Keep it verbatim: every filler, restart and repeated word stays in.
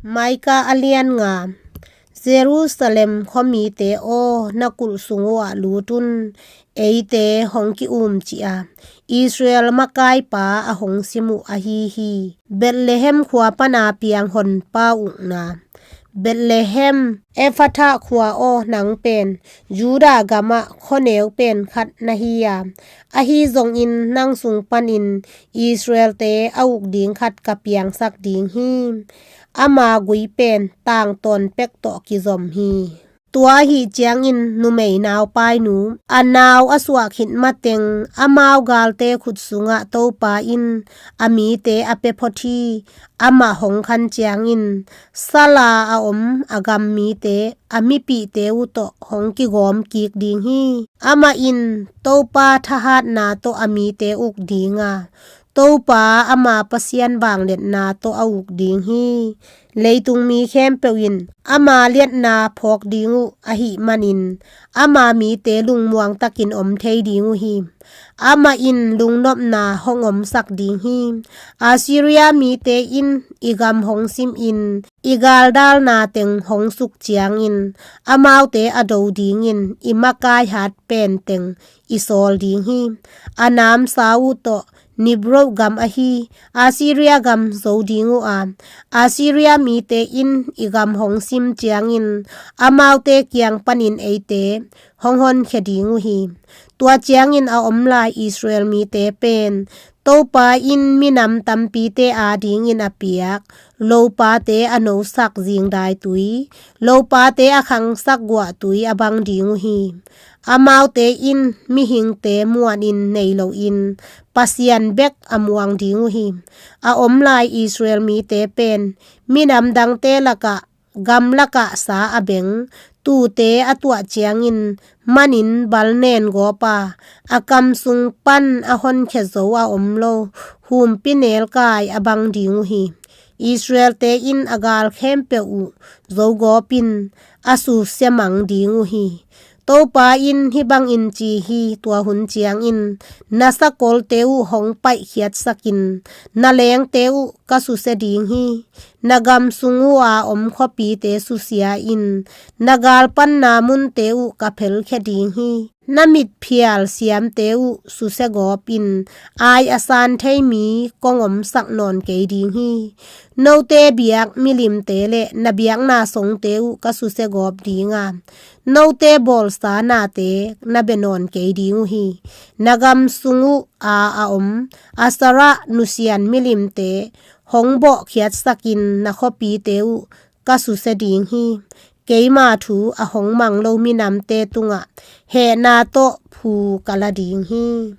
Micah a lian nga. Jerusalem khuamite aw, na kulh sung uhah lut un. Eite hong ki-umcih a, Israel makaipa a hong sim uh ahi hi. Bethlehem khua pana piang honpa ukna. Bethlehem Ephrathah khua aw, nang pen Judah gamah khuaneu pen khat na hi a, ahi zongin nang sung panin Israelte a uk ding khat ka piangsak ding hi. Ama gui pen tangtawn pek tawh kizom hi. Tua ahih ciangin numei naupainu a nau a suah khit mateng amau galte khut sungah Topa in a mite a pia phot hi. Amah hong khan ciangin sala a om a gam mite a mipihte uh tawh hong kigawm kik ding hi. Amah in Topa thahatna tawh a mite uk ding a, Topa ama Pasian vangliatna tawh a uk ding hi. Leitung mi khempeuh in ama liatna phawk ding uh ahih manin ama mite lungmuang takin om thei ding uh hi. Amah in lungnopna hong omsak ding hi. Assyria mite in i gam hong simin i galdalna teng hong suk ciangin amaute a do dingin i makai hat pen teng i sawl ding hi. A namsa uh tawh Nimrod gam ahi Assyria gam zo ding uh a, Assyria mite in i gam hong sim ciangin amaute kiang panin eite hong honkhia ding uh hi. Tua ciangin a om lai Israel mite pen Topa in minam tampite adingin a piak lopate a nosak zingdai tui, lopate a khangsak guahtui a bang ding uh hi. Amaute in mihingte muanin nei loin Pasian bek a muang ding uh hi. A om lai Israel mite pen minam dangte lakah gamlakah sa a beng, tuute a tuah ciangin manin bal nen gawp a, a kam sung pan a honkhia zo a om lo humpinelkai a bang ding uh hi. Israelte in a gal khempeuh uh zogawpin a susia mang ding uh hi. Topa in hih bangin ci hi. Tua hun ciangin na sakolte uh hong paihkhiatsakin na lengte uh ka susia ding hi. Na gam sung uh a om khuapite susia in na galpanna munte uh ka phelkhia ding hi. Na mitphial siamte uh susia gawpin ai a san thei mi kong omsak nawn kei ding hi. Note biak milimte le na biakna songte uh ka susia gawp ding a, note bawlsa nate na bia nawn kei ding uh hi. Na gam sung uh a a om Asherah nusian milimte hong bawhkhiatsakin na khuapite uh ka susia ding hi. Keima thu a hong mang lo minamte tungah hehna tawh phu ka la ding hi.